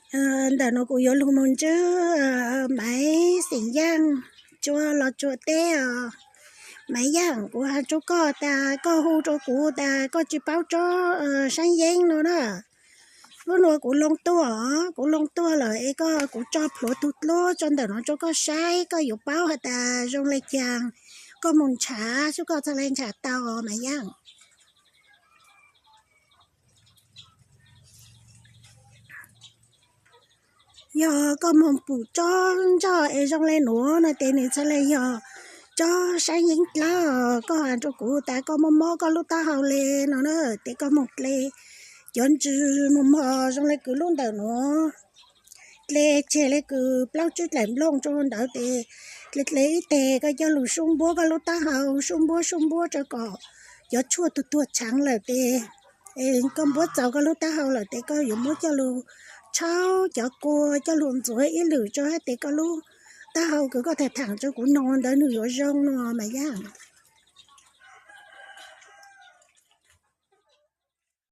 Ntawm no kuv yuav lug moog ntsib Maiv Xeem Yaaj, Tsua Los Tsuas teb os. Maiv Yaaj, kuv has rua koj tas koj hu rua kuv tas koj tsi paub tsob saab yeeb no na. Lub nua kuv loo tuaj, kuv loo tuaj lawm es koj, kuv tso plhuav tug dluab rua ntawm no rua koj saib, koj yuav paub has tas zoo le caag, koj moog nrhav xwb koj txhaj le nrhav tau Maiv Yaaj. Yog koj moog pum tsob ntsoj es zoo le nuav no tes nwg txhaj le yog tsob saab yeeb dlawb. Koj has rua kuv tas koj mob mob koj lub taub hau le no na, tes koj moog dle cov ntsws mos mos zoo le kws lub ntawm nuav, dle tseg le kws plaub tsib dlaim nplooj rua ntawd tes dle dle ib teg koj coj lug sub npuab koj lub taub hau, sub npuab sub npuab rua kom cov tshuaj tug tuag tshaav lawm tes, koj npuab txaus koj lub taub hau lawm tes koj yuav muab coj lug tshaub cov kua coj lug ntxuav ib lwm rua hab tes koj lub taub hau kws koj tham tham rua kuv noog ntawd nwg yuav zoo no Maiv Yaaj.